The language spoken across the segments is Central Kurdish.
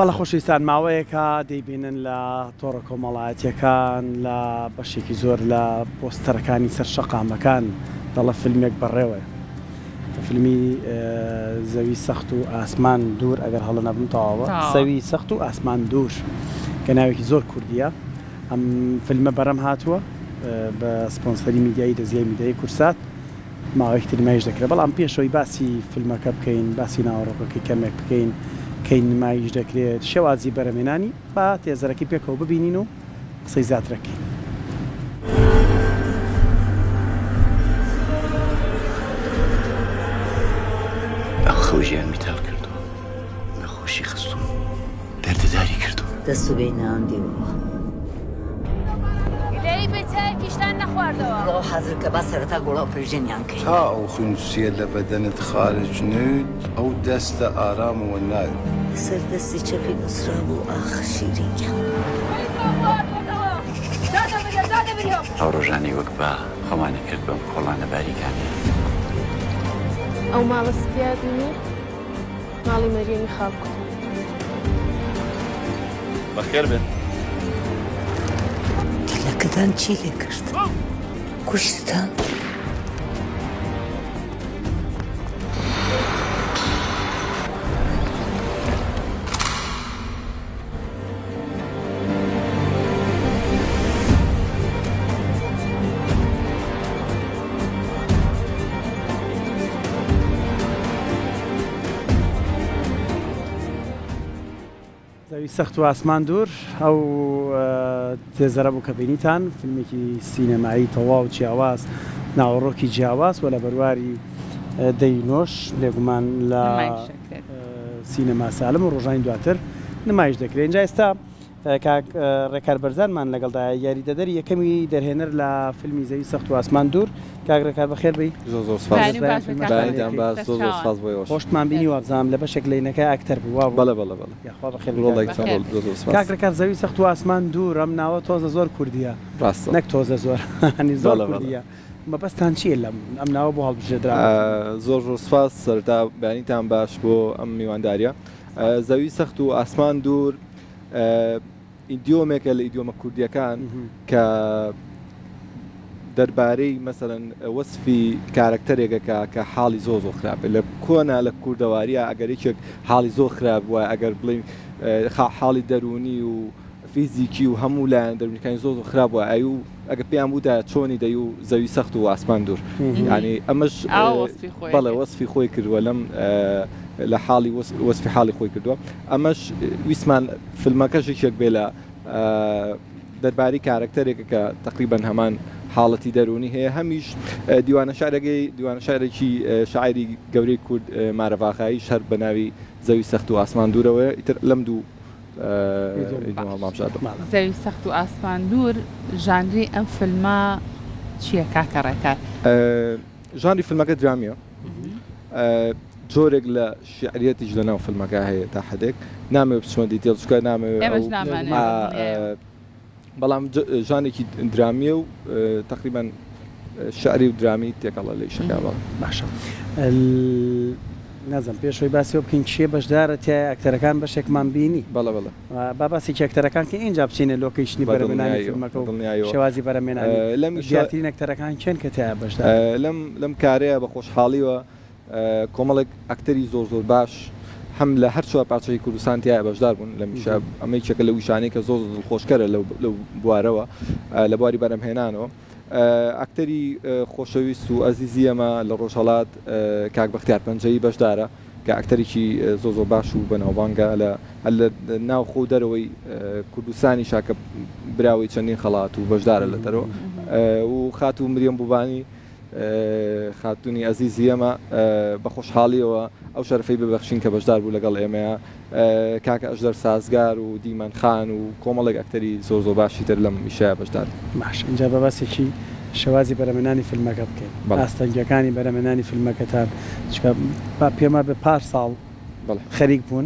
بەڵێ خۆشەویستان ماوەیەکە دەیبینن لە تۆڕە کۆمەڵایەتیەکان لە بەشێکی زۆر لە پۆستەرەکانی سەر شەقامەکان دەڵێ فیلمێک بەڕێوەیە فیلمی زەوی سەخت و ئاسمان دوور ئەگەر هەڵە نەبم تەواوە زەوی سەخت و ئاسمان دوور کە ناوێکی زۆر کوردیە ئەم فیلمە بەرەم هاتووە بە سپۆنسەری میدیایی دەزگای میدیایی کورسات ماوەیەکی تر نمایش دەکرێت، بەڵام پێش ئەوەی باسی فیلمەکە بکەین، باسی ناوەڕۆکەکەی کەمێک بکەین، کەی نمایش دەکرێت، شێوازی بەرهەمهێنانی، با تێزەرەکەی پێکەوە ببینین و قسەی زیاتر ئەکەین. ئەو خەو ژیانمی تاڵ کردووە، نەخۆشی خستووم، دەردەداری کردووم. دەست و بێی ناوم دیوەوە. گلەیی بێ چایەکیشتان نەخواردەوە. گوڵاو حازر کە با سەرەتا گوڵاو پرژێنیان کەین. تا ئەو خوین سیە لە بەدەنت خارج نەوت ئەو دەستە ئارام وە ناوت. لەسەر دەستی چەپی نووسرابوو ئاخ شیرین گیان. ئەو ڕۆژانەی وەک با خۆمان ئەکرد بەم کۆڵانە باریکانەیا. ئەو ماڵە سپییە بینی؟ ماڵی مەریەمی خاڵ کوتم. بەخێر بێن. کەلەکەتان چی لێ کرد؟ کوشتتان؟ زەوی سەخت و ئاسمان دوور ئەو تێزەرە بوو کە بینیتان، فیلمێکی سینەمایی تەواو جیاواز، ناوەڕۆکی جیاواز و لە بەرواری دەی نۆش بێگومان لە سینەما سالم و ڕۆژانی دواتر نمایش دەکرێت. ئینجا ئێستا کاک ڕێکار بەرزانمان لەگەڵدایە، یاریدەدەری یەکەمی دەرهێنەر لە فیلمی زەوی سەخت و ئاسمان دوور. کاک ڕێکار بەخێر بێی. زۆر زۆر سپاس. بەیانیتان باش. زۆر زۆر سپاس بۆ ئێوەش. خۆشتمان بینی وابزانم لە بەشێک لەینەکە ئەکتەر بوو وابوو؟ بەڵێ بەڵێ بەڵێ. یاخوا بەخێر بێی کاک ڕێکار. زۆر زۆر سپاس. کاک ڕێکار زەوی سەخت و ئاسمان دوور ئەم ناوە تۆزە زۆر کوردییە. ڕاستە. نەک تۆزە زۆر یانی زۆر کوردییە. مەبەستتان چییە لەم ئەم ناوە بۆ هەڵبژێردراوە؟ زۆر زۆر سپاس. سەرەتا بەیانیتان باش بۆ ئەم میواندارییە. زەوی سەخت و ئاسمان دوور ئیدیۆمێکە لە ئیدیۆمە کوردییەکان کە دەربارەی مەسەلەن وەسفی کارەکتەرێک ئەکا کە حاڵی زۆر زۆر خراپ بێت. لە کۆنا لە کوردەوارییا ئەگەر یەکێک حاڵی زۆر خراپ بوایە ئەگەر بڵێین حاڵی دەروونی و فیزیکی و هەموو لایەنە دەروونیەکانی زۆر زۆر خراپ بوایە ئەیوو ئەگەر پێیان بوتایە چۆنی دەیوو زەوی سەخت و ئاسمان دوور یانی ئەمەش بەڵێ وەسفی خۆی کردووە لەم لە حاڵی وەسفی حاڵی خۆی کردووە ئەمەش ویستمان فیلمەکەش یەکێک بێ لە دەربارەی کارەکتەرێکە کە تقریبا هەمان حاڵەتی دەروونی هەیە هەمیش دیوانە شعرەکەی دیوانە شعرێکی شاعری گەورەی کورد مارەڤاغاییش هەر بە ناوی زەوی سەخت و ئاسمان دوورەوەیە ئیتر لەم دوو زەوی سەخت و ئاسمان دوور ژانری ئەم فیلمە چییە کاکە ڕێکار؟ ژانری فیلمەکە درامیە جۆرێک لە شیعریەتیش لەناو فیلمەکە هەیە تا حدێک نامەوێت بچمە detail چونکە نامەوێت بەڵام ژانێکی درامیە و تقریبا شعری و درامی تێکەڵە لە ئیشەکە بەڵێ. باشە نازم پێش ئەوەی باسی ئەوە بکەین کێ بەشدارە تیایا ئەکتەرەکان بەشێکمان بینی بەڵێ بەڵێ. با باسێکی ئەکتەرەکان کەین ئینجا بچینە location ی بەرەمێنانی فیلمەکە و شێوازی بەرەمێنانی دیارترین ئەکتەرەکان کێن کە تیایا بەشدارن؟ لەم لەم کارەیە بە خۆشحاڵیوە کۆمەڵێک ئەکتەری زۆر زۆر باش هەم لە هەر چوار پارچەی کوردستان تیایا بەشدار بوون لەم ئیشە ئەمە یەکێکە لەو ئیشانەی کە زۆر زۆر دڵخۆشکەرە لەو لەو بوارەوە لە بواری بەرهەمهێنانەوە ئەکتەری خۆشەویست و ئەزیزی ئێمە لە ڕۆژهەڵات کاک بەختیار پەنجەیی بەشدارە کە ئەکتەرێکی زۆر زۆر باش و بەناوبانگە لە هەر لە ناوخۆ و دەرەوەی کوردستانیشا کە براوەی چەندین خەڵات و بەشدارە لە دەرەوە و خاتوو مریەم بوبانی خاتوونی ئەزیزی ئێمە بە خۆشحاڵیەوە ئەو شەرەفەی ببەخشین کە بەشدار بوو لەگەڵ ئێمەیا کاکە ئەژدەر سازگار و دیمەن خان و کۆمەڵێک ئەکتەری زۆر زۆر باشی تر لەم ئیشەیا بەشدارن. باشە ئینجا با باسێکی شێوازی بەرهەمهێنانی فیلمەکە بکەین ئاستەنگیەکانی بەرهەمهێنانی فیلمەکەتان چونکە با پێم وابێ پار ساڵ خەریک بوون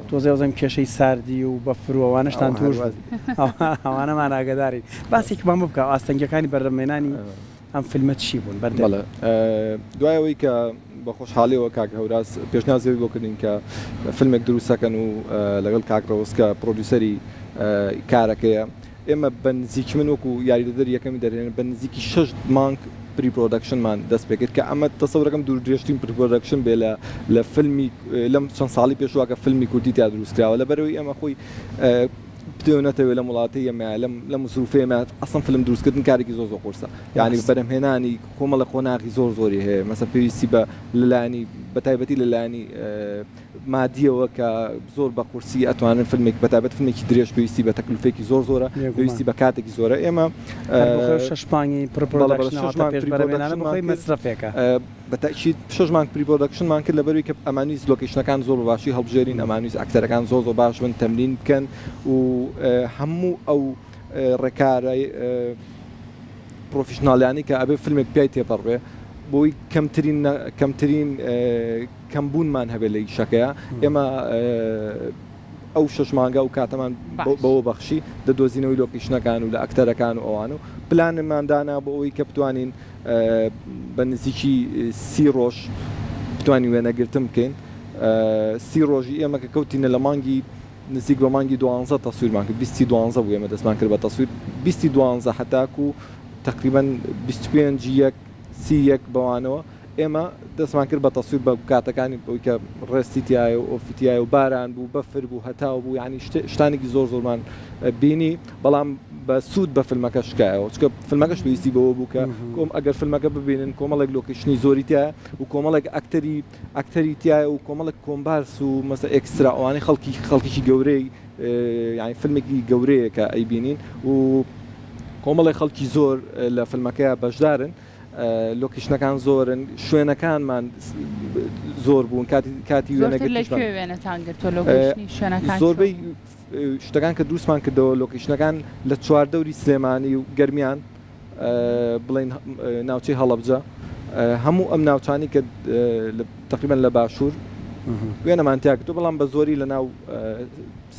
تۆزێ وەزم کێشەی ساردی و بەفر و ئەوانەشتان تووش بوو ئەوانەمان ئاگادارین باسێکمان بۆ بکە ئاستەنگیەکانی بەرهەمهێنانی ئەم فیلمە چی بوون؟ بەردەم. بەڵێ دوای ئەوەی کە بە خۆشحاڵیەوە کاک هەوراز پێشنیازی ئەوەی بۆ کردین کە فیلمێک دروست ئەکەن و لەگەڵ کاک ڕەوز کە پرۆدیوسەری کارەکەیە ئێمە بە نزیکی من وەکو یاریدەدەری یەکەمی دەرهێنەر بە نزیکی شەش مانگ pre production مان دەست پێکرد کە ئەمە تەسەورەکەم دوور درێژترین pre production بێ لە لە فیلمی لەم چەند ساڵی پێشوە کە فیلمی کوردی تیا دروست کراوە لەبەرەوەی ئێمە خۆی بتەوێ نەتەوێ لەم وڵاتەی ئێمە لەم لەم زروفەی ئێمە ئەسڵەن فیلم دروستکردن کارێکی زۆر زۆر قورسە یعنی بەرهەمهێنانی کۆمەڵە قۆناغی زۆر زۆری هەیە مەسە پێویستی بە لەلایەنی بە تایبەتی لەلایەنی مادیەوە کە زۆر بە قورسی ئەتوانن فیلمێک بە تایبەت فیلمێکی درێژ پێویستی بە تەکلفێکی زۆر زۆرە پێویستی بە کاتێکی زۆرە ئێمە شەش مانگی pre production بۆ خۆی مەسرەفێکە. بە تەئکید شەش مانگ pre production مان کرد لەبەروی کە ئەمانویست لۆکەیشنەکان زۆر بە باشی هەڵبژێرین ئەمانویست ئەکتەرەکان زۆر زۆر باش بن تەمرین بکەن و هەموو ئەو ڕێکارە professional یانەی کە ئەبێ فیلمێک پیای تێپەڕ بێ بۆی کەمترین کەمترین کەمبوونمان هەبێت لە ئیشەکەیە ئێمە ئەو شەش مانگە ئەو کاتەمان بەوە بەخشی لە دۆزینەوەی لۆکەیشنەکان و لە ئەکتەرەکان و ئەوان و پلانمان دانا بۆ ئەوەی کە بتوانین بە نزیکی سی ڕۆژ بتوانین وێنەگرتن بکەین سی ڕۆژی ئێمە کە کەوتینە لە مانگی نزیک بە مانگی دوانزە تەسویرمان کرد بیستی دوانزە بوو ئێمە دەستمان کرد بە تەسویر بیستی دوانزە هەتاکو تقریبا 25 یەک سی یەک بەوانەوە ئێمە دەستمان کرد بە تەسویر بە کاتەکانی بەوەی کە ڕێستی تایە و ئۆفی تایە و باران بوو بەفر بوو هەتاو بوو یعنی شتانێکی زۆر زۆرمان بینی بەڵام بە سوود بە فیلمەکە شکایەوە چونکە فیلمەکەش پێویستی بەوە بوو کە کۆم ئەگەر فیلمەکە ببینن کۆمەڵێک لۆکەیشنی زۆری تایە و کۆمەڵێک ئەکتەری ئەکتەری تایە و کۆمەڵێک کۆمبارس و مەسە extra ئەوانەی خەڵکی خەڵکیی گەورەی یعنی فیلمێکی گەورەیە کە ئەیبینین و کۆمەڵێک خەڵکی زۆر لە فیلمەکەیا بەشدارن. لۆکیشنەکان زۆرن شوێنەکانمان زۆر بوون کاتی کاتی وێنەگرتنیشمان لە کوێ وێنەتان گرتووە لۆکیشنی شوێنەکان زۆربەی شتەکان کە دروستمان کردەوە لۆکیشنەکان لە چواردەوری سلێمانی و گەرمیان بڵین ناوچەی هەڵەبجە هەموو ئەم ناوچانی کە تقریبا لە باشوور وێنەمان تیا کردو بەڵام بە زۆری لە ناو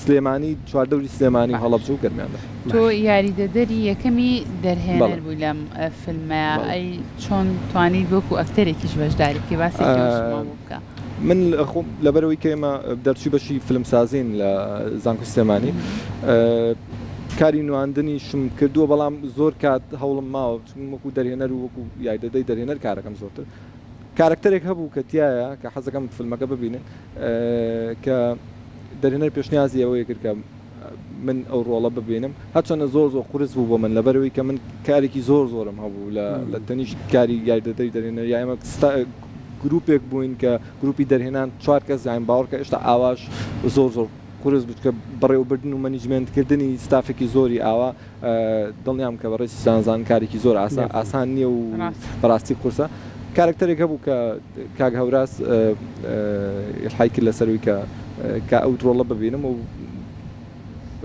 سلێمانی چواردەوری سلێمانی و هەڵەبجە و گەرمیاندا. تۆ یاریدەدەری یەکەمی دەرهێنەر بووی لەم فیلمەیا ئەی چۆن توانیت وەکو ئەکتەرێکیش بەشداری بکەی باسێکی ئەوشمان بۆ بکە. من خۆم لەبەرئەوەی کە ئێمە دەرچووی بەشی فیلمسازین لە زانکۆی سلێمانی کاری نواندنیشم کردووە بەڵام زۆر کات هەوڵم ماوە چون وەکو دەرهێنەر و وەکو یاریدەدەی دەرهێنەر کارەکەم زۆرتر کارەکتەرێک هەبوو کە تیایە کە حەزەکەم فیلمەکە ببینن کە دەرهێنەر پێشنیازی ئەوەی کرد کە من ئەو ڕۆڵە ببینم هەرچەندە زۆر زۆر قورس بوو بۆ من لەبەرەوەی کە من کارێکی زۆر زۆرم هەبوو لە تەنیشت کاری یاریدەدەری دەرهێنەر یا ئێمە گروپێک بووین کە گروپی دەرهێنان چوار کەس یان باوەڕکە ئێشتا ئاواش زۆر زۆر قورس بوو کە بەڕێوەبردن و مەنیجمێنتکردنی ستافێکی زۆری ئاوا دڵنیام کە بەڕێز سانزان کارێکی زۆر ئاسان ئاسان نییە و بەڕاستی قورسە کارکتەرێک هەبوو کە کاک هەوراز ئیلحای کرد لەسەروی کە کە ئەو ڕۆڵە ببینم و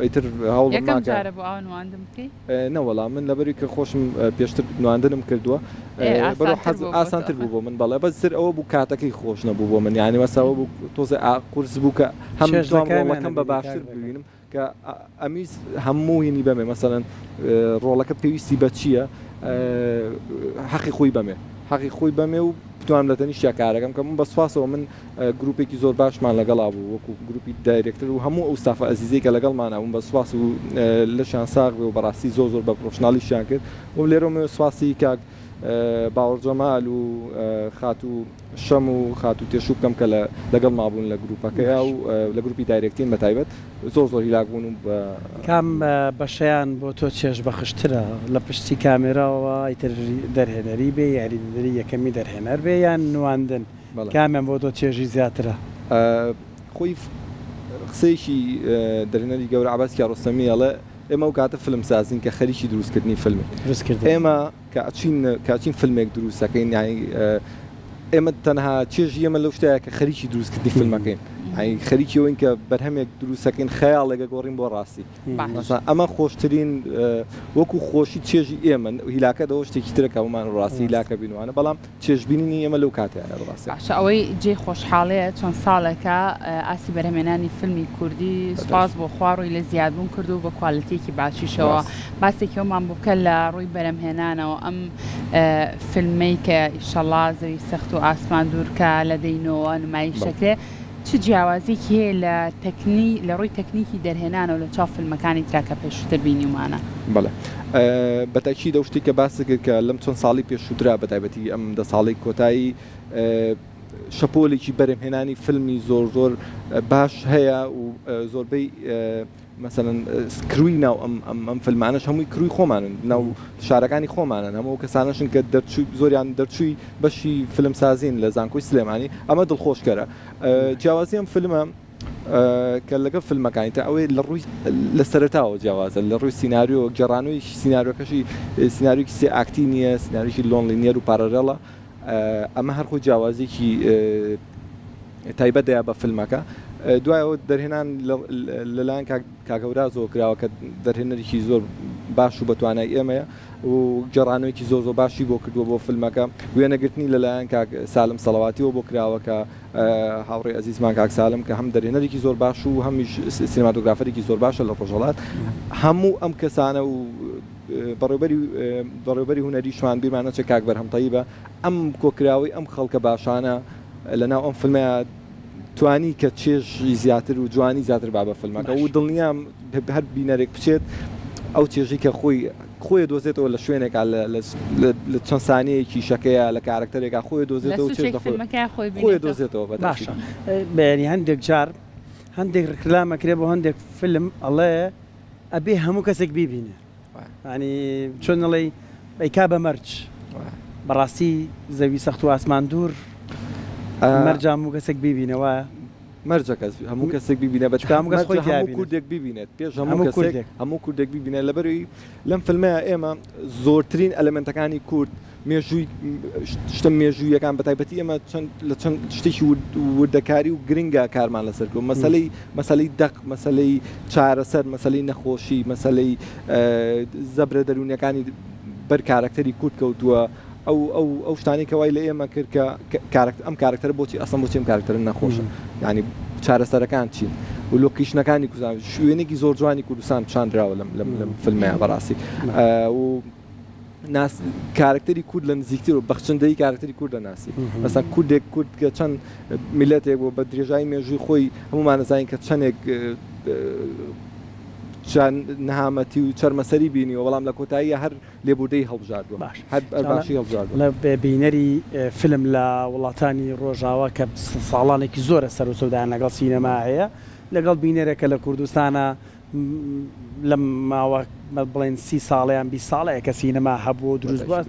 ئیتر هەوڵم یەکەم جارە بۆ ئاوا نواندن بکەی؟ نەوەڵا من لەبەری کە خۆشم پێشتر نواندنم کردووە ئاسانتر بوو بۆ من بەڵێ بەس تر ئەوە بوو کاتەکەی خۆش نەبوو بۆ من یانی وەسا ئەوە بوو تۆزێ قورس بوو کە هەم ڕۆڵەکەم بە باشتر ببینم کە ئەمیز هەموو هینی بەمێ مەسەلەن ڕۆڵەکە پێویستی بە چییە حەقی خۆی بەمێ حەقی خۆی بەمێ و بتوانم لە تەنیشتیا کارەکەم کە من بە سوپاسەوە من گروپێکی زۆر باشمان لەگەڵا بوو وەکو گروپی director و هەموو ئەو ستافە ئەزیزەی کە لەگەڵمانە بوون بە سوپاس و لەشیان ساغ بێ و بەڕاستی زۆر زۆر بە professional یشیان کرد و لێرەوە سوپاسی کاک باوەڕ جەمال و خاتوو شەم و خاتوو تێشوو بکەم کە لەگەڵما بوون لە گروپەکەیا و لە گروپی directing بە تایبەت زۆر زۆر هیلاک بوون و بە. کام بەشەیان بۆ تۆ چێژبەخشترە لە پشتی کامێراوە ئیتر دەرهێنەری بێ یاریدەدەری یەکەمی دەرهێنەر بێ یان نواندن کامیان بۆ تۆ چێژی زیاترە؟ خۆی قسەیەکی دەرهێنەری گەورە عەباس کیاڕۆستەمی ئەڵێ ئێمە ئەو کاتە فیلمسازین کە خەریکی دروستکردنی فیلمین ئێمە کە ئەچین کە ئەچین فیلمێک دروست ئەکەین یانی ئێمە تەنها چێژی ئێمە لەو شتەیە کە خەریکی دروستکردنی فیلمەکەین. یانی خەریکی ئەوەین کە بەرهەمێک دروستەکەین خەیاڵێک ئەگۆڕین بۆ ڕاستی. مەسەلەن ئەمە خۆشترین وەکو خۆشی چێژی ئێمە هیلاکە دەوە شتێکی ترە کە هەموومان ڕاستی هیلاکە بین وانە بەڵام چێژبینینی ئێمە لەو کاتەیانە بەڕاستی. باشە ئەوەی جێی خۆشحاڵیە چەند ساڵێکە ئاستی بەرهەمێنانی فیلمی کوردی سوپاس بۆ خوا ڕووی لە زیادبوون کردووە بە کوالتیەکی باشیشەوە باسێکی ئەومان بۆ بکە لە ڕووی بەرەمهێنانەوە ئەم فیلمەی کە ئیشەڵا زەوی سەخت و ئاسمان دوور کە لە دەینۆوە نمایش دەکرێ چ جیاوازیەکی هەیە لە تەکنی لە ڕووی تەکنیکی دەرهێنانەوە لە چاو فیلمەکانی ترا کە پێشووتر بینیومانە؟ بەڵێ بە تەئکید ئەو شتەی کە باست کرد کە لەم چەند ساڵەی پێشووترا بە تایبەتی ئەم دە ساڵەی کۆتایی شەپۆلێکی بەرهەمهێنانی فیلمی زۆر زۆر باش هەیە و زۆربەی مەسەلەن crew ی ناو ئەم ئەم ئەم فیلمانەش هەمووی crew ی خۆمانن ناو شارەکانی خۆمانن هەموو کەسانەشن کە دەرچووی زۆریان دەرچووی بەشی فیلمسازین لە زانکۆی سلێمانی ئەمە دڵخۆشکەرە جیاوازی ئەم فیلمە کە لەگەڵ فیلمەکانی تر ئەوەی لە ڕووی لە سەرەتاوە جیاوازە لە ڕووی سیناریۆ گێڕانەوەی سیناریۆکەشی سیناریۆکی سێ ئاکتی نییە سیناریۆکی non-linear و parallel ە ئەمە هەر خۆی جیاوازیەکی تایبەت دەیا بە فیلمەکە دوای ئەوە دەرهێنان لەلایەن کاک هەورازەوە کراوە کە دەرهێنەرێکی زۆر باش و بەتوانای ئێمەیە و گێڕانەوەیەکی زۆر زۆر باشی بۆ کردووە بۆ فیلمەکە وێنەگرتنی لەلایەن کاک سالم سەڵەواتیەوە بۆ کراوە کە هاوڕێی ئەزیزمان کاک سالم کە هەم دەرهێنەرێکی زۆر باش و هەمیش سینەماتۆگرافەرێکی زۆر باشە لە ڕۆژهەڵات هەموو ئەم کەسانە و بەڕێوبەری بەڕێوبەری هونەریشمان بیرمان نەچێت کاک بەرهەم تەیبە ئەم کۆکراوەی ئەم خەڵکە باشانە لەناو ئەم فیلمەیا توانی کە چێژی زیاتر و جوانی زیاتر با بە فیلمەکە و دڵنیام هەر بینەرێک بچێت ئەو چێژی کە خۆی خۆی دۆزێتەوە لە شوێنێکا لە چەند سانیەیەکی شەکەیە لە کارەکتەرێکا خۆی دۆزێتەوە چێژ لە خۆی دۆزێتەوە باشە بەیانی هەندێک جار هەندێک ڕیکلام ئەکرێ بۆ هەندێک فیلم ئەڵێ ئەبێ هەموو کەسێک بیبینێ یانی چۆن ئەڵێی ئەیکا بە مەرج بەڕاستی زەوی سەخت و ئاسمان دوور مەرجە هەموو کەسێک بیبینێ وایە؟ مەرجە کەس هەموو کەسێک بیبینێ بە چونکە هەموو کەس خۆی مەرجە تیا هەموو بینێت کوردێک بیبینێت پێش هەموو هەموو کەسێک کوردێک هەموو کوردێک بیبینێت لەبەرئەوەی لەم فیلمەیا ئێمە زۆرترین element ەکانی کورد مێژووی شتە مێژوویەکان بە تایبەتی ئێمە چەند لە چەند شتێکی وردەکاری و گرنگە کارمان لەسەر کرد مەسەلەی مەسەلەی دەق مەسەلەی چارەسەر مەسەلەی نەخۆشی مەسەلەی زەبرە دەروونیەکانی بەر کارەکتەری کورد کەوتووە ئەو ئەو ئەو شتانەی کە وای لە ئێمە کرد کە کارەکتەر ئەم کارەکتەرە بۆچی ئەسڵەن بۆچی ئەم کارەکتەرە نەخۆشە یانی چارەسەرەکان چین و لۆکیشنەکانی کوردستان شوێنێکی زۆر جوانی کوردستان پیشاندراوە لەم لەم لەم فیلمەیە بەڕاستی و ناس کارکتەری کورد لە نزیکتر و بەخشندەی کارکتەری کورد دەناسی مەسەن کوردێک کورد کە چەند میلەتێک بوو بە درێژایی مێژووی خۆی هەمومان دەزانین کە چەندێک چەند نەهامەتی و چەرمەسەری بینیوە بەڵام لە کۆتاییە هەر لێبوردەی هەڵبژاردووە باش هەر باشی هەڵبژاردووە. لە بینەری فیلم لە وڵاتانی ڕۆژاوا کە ساڵانێکی زۆرە سەروسەودایان لەگەڵ سینەما هەیە لەگەڵ بینەرێک کە لە کوردستانە لەم ماوە بڵێن 30 ساڵە یان 20 ساڵەیە کە سینەما هەبووە و دروست بووە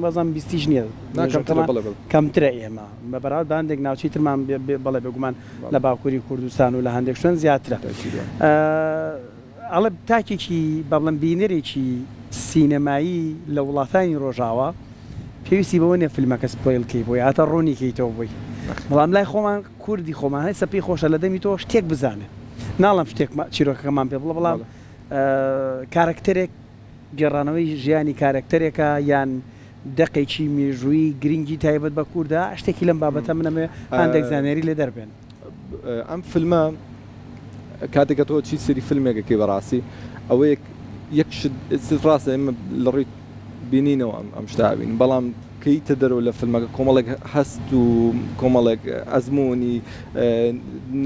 بەزم بیستیش نییە کەمترە ئێمە بە بەراورد بە هەندێک ناوچەی ترمان بەڵێ بێگومان لە باکووری کوردستان و لە هەندێک شوێن زیاترە ئەڵێ تاکێکی با بڵێم بینەرێکی سینەمایی لە وڵاتانی ڕۆژاوا پێویستی بەوە نیە فیلمەکە spoil کەی بۆی هاتە ڕوونی کەیتەوە بۆی بەڵام لای خۆمان کوردی خۆمان هەیسە پێی خۆشە لە دەمی تۆ شتێک بزانێ ناڵێم شتێک چیرۆکەکەمان پێ بڵێ بەڵام کارەکتەرێک گێڕانەوەی ژیانی کارەکتەرێکە یان دەقێکی مێژوویی گرنگی تایبەت بە کوردە شتێکی لەم بابەتە من ئەمەوێ هەندێک زانیاری لێ دەربێنم. ئەم فیلمە کاتێک کە تۆ چی سەیری فیلمێک ئەکەی بەڕاستی ئەوەیە یەک شت ڕاستە ئێمە لە ڕووی بینینەوە ئەم ئەم شتە ئەبینین بەڵام کە یتە دەرەوە لە فیلمەکە کۆمەڵێک هەست و کۆمەڵێک ئەزموونی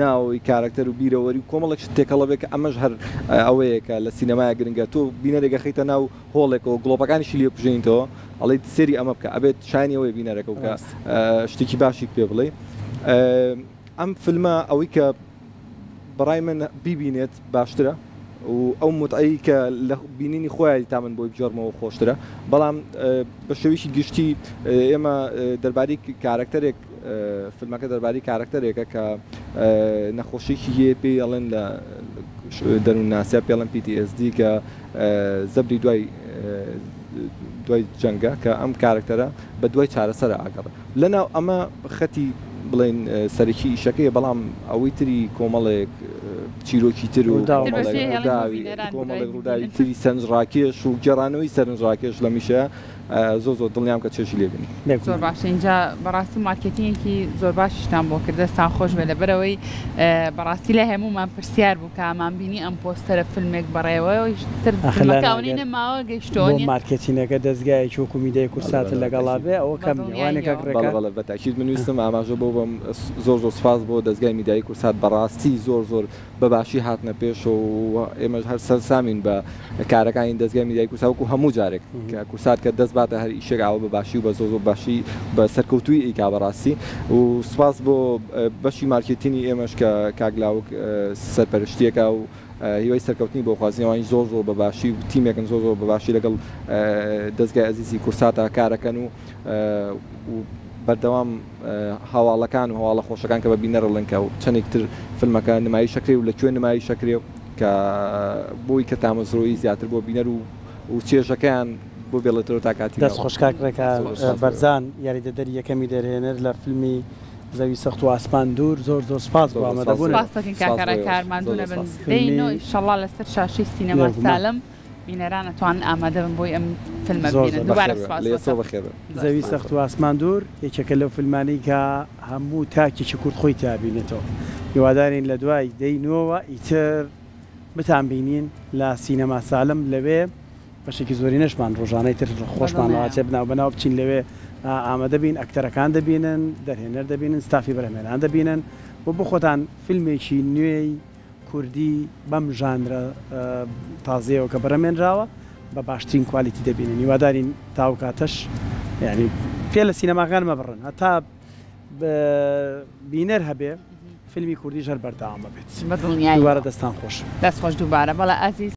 ناوی کارەکتەر و بیرەوەری و کۆمەڵێک شت تێکەڵە بێ کە ئەمەش هەر ئەوەیە کە لە سینەمایە گرنگە تۆ بینەرێک ئەخەیتە ناو هۆڵێکەوە گڵۆپەکانیشی لێ بکوژێنیتەوە ئەڵێیت سەیری ئەمە بکە ئەبێت شایانی ئەوەیە بینەرەکە و کە شتێکی باشی پێ بڵێی ئەم فیلمە ئەوەی کە بەڕای من بیبینێت باشترە و ئەو متعەی کە لە بینینی خۆیانی تا من بۆی بگێڕمەوە خۆشترە بەڵام بە شێوەیەکی گشتی ئێمە دەربارەی کارەکتەرێک فیلمەکە دەربارەی کارەکتەرێکە کە نەخۆشیکی هەیە پێی ئەڵێن لە دەروونناسیا پێڵێن PTSD کە زەبری دوای دوای جەنگە کە ئەم کارەکتەرە بە دوای چارەسەرە ئاگەڕێ لەناو ئەمە خەتی بڵێن سەرەکی ئیشەکەیە، بەڵام ئەوەی تری کۆمەڵێک چیرۆکی تر و کۆمەڵێک ڕووداوی تری سەرنجڕاکێش و گێڕانەوەی سەرنجڕاکێش لەم ئیشەیە زۆر زۆر دڵنیام کە چێژی لێ بینن. زۆر باشە ئینجا بەڕاستی مارکێتینگێکی زۆر باشیشتان بۆ کرد دەستان خۆش بێ لەبەرئەوەی بەڕاستی لای هەموومان پرسیار بوو کە ئەمان بینی ئەم پۆستەرە فیلمێک بەڕێوە تر فیلمەکە ئەوەنەی نەماوە گەیشتۆ بۆ مارکێتینەکە دەزگایەکی وەکو میدیای کوردساتت لەگەڵا بێ ئەوە کەم نیە وانە کاک ڕێکار؟ بەڵێ بەڵێ بە تاکید من ویستم ئاماژە بەوە بەم زۆر زۆر سوپاس بۆ دەزگای میدیایی کوردسات بەڕاستی زۆر زۆر بە باشی هاتنە پێشەوە و ئێمەش هەر سەرسامین بە کارەکانی دەزگای میدیای کوردسات وەکو هەموو جارێک کە کوردسات کە دەست باتە هەر ئیشێک ئاوا بە باشی و بە زۆر زۆر باشی بە سەرکەوتوویی ئەیکا بەڕاستی و سوپاس بۆ بەشی مارکێتینی ئێمەش کە کاک لاوک سەرپەرشتیەکا و هیوای سەرکەوتنی بۆ خوازین ئەوانیش زۆر زۆر بە باشی و تیمێکن زۆر زۆر بە باشی لەگەڵ دەزگای ئەزیزی کوردساتا کارەکەن و و بەردەوام هەواڵەکان و هەواڵە خۆشەکان کە بە بینەر ئەڵێن کە چەندێک تر فیلمەکە نمایش ئەکرێ و لە کوێ نمایش ئەکرێ کە بۆی کە تامەزرۆیی زیاتر بۆ بینەر و و چێژەکەیان بۆ بێڵێتەوە تا کاتی دەست خۆش کاک ڕێکار بەرزان یاریدەدەری یەکەمی دەرهێنەر لە فیلمی زەوی سەخت و ئاسمان دوور زۆر زۆر سپاس بۆ ئامادەبوونت. سپاس دەکەین کاکە ڕێکار ماندوو نەبن دەی نۆ ئیشەڵا لەسەر شاشەی سینەما سالم بینەران ئەتوانن ئامادە بن بۆی ئەم فیلمە ببینن دووبارە سپاس بۆ تۆ. زەوی سەخت و ئاسمان دوور یەکێکە لەو فیلمانەی کە هەموو تاکێکی کورد خۆی تیا بینێتەوە هیوادارین لە دوای دەی نۆوە ئیتر بتانبینین لە سینەما سالم لەوێ بەشێکی زۆرینەشمان ڕۆژانەی تر خۆشمان ڕاچێ بناو بەناو بچین لەوێ ئامادە بین ئەکتەرەکان دەبینن دەرهێنەر دەبینن ستافی بەرهەمهێنان دەبینن و بۆ خۆتان فیلمێکی نوێی کوردی بەم ژانرە تازەیەوە کە بەرهەمێنراوە بە باشترین کوالیتی دەبینن هیوادارین تا ئەو کاتەش یانی پێ لە سینەماکان مەبڕن هەتا بینەر هەبێ فیلمی کوردیش هەر بەردەوام ئەبێت بە دڵنیاییەوە. دووبارە دەستان خۆش. دەست خۆش دووبارە بەڵێ ئازیز.